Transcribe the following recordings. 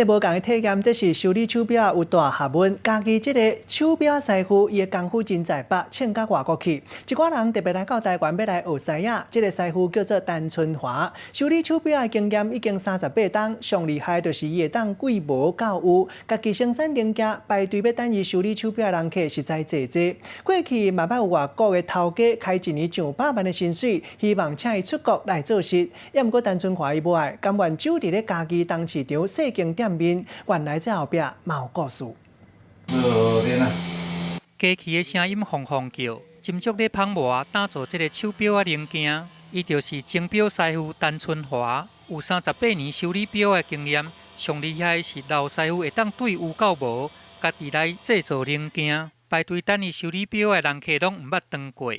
無仝的體驗，這是修理手錶有大學問。家己這個手錶師傅，伊的功夫真在百，請到外國去。一寡人特別來到台灣欲來學師仔。這個師傅叫做陳春華，修理手錶的經驗已經38冬。上厲害就是伊會當對無到有，家己生產零件，排隊欲等伊修理手錶的人客實在濟濟。過去嘛捌有外國的頭家開一年上百萬的薪水，希望請伊出國來做事。也毋過陳春華伊無愛，甘願守佇咧嘉義東市場細間店面，原來這後壁嘛有故事。機器的聲音轟轟叫，斟酌咧麭磨打造這个手錶仔零件。伊就是鐘錶師傅陳春華，有38年修理錶的經驗。上厲害的是老師傅會當對有到無，家己來製造零件。排隊等伊修理錶的人客攏毋捌斷過。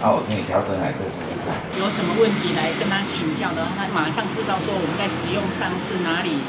啊，我給你調整來這試試看。有什麼問題來跟他請教的話，他馬上知道說我們在使用上是哪裡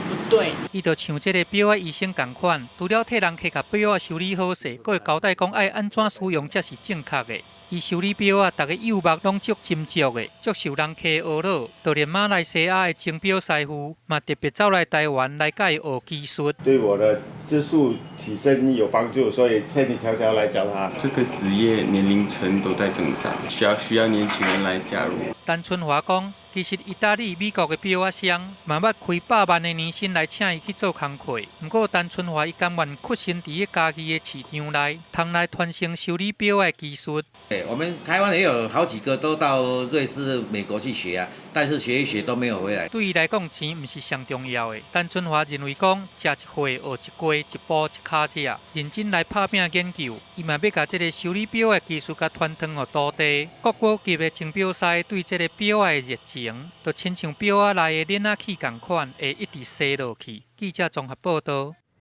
不對。伊就像這个錶仔醫生仝款，除了替人客共錶仔修理好勢，閣會交代講愛按怎使用才是正確的。伊修理錶仔，逐个幼目攏足斟酌的，足受人客呵咾。就連馬來西亞的鐘錶師傅嘛，特別走來台灣來共伊學技術。對我的技術提升有幫助，所以千里迢迢來教他。這個職業年齡層都在增長，需要年輕人來加入。陳春華講，其實意大利、美國的錶仔商嘛捌開百萬的年薪來請伊去做工課。毋過陳春華伊甘願屈身佇咧嘉義的市場內，通來傳承修理錶的技術。對，我們台灣也有好幾個都到瑞士、美國去學啊，但是學一學都沒有回來。對伊來講，錢毋是上重要的。陳春華認為講，食一歲學一關，一步一跤車，認真來拍拚研究，伊嘛欲共這个修理錶的技術共傳承予徒弟。國寶級的鐘錶師對這个錶仔的熱情，就親像錶仔內的鏈仔氣仝款，會一直踅落去。記者綜合報導。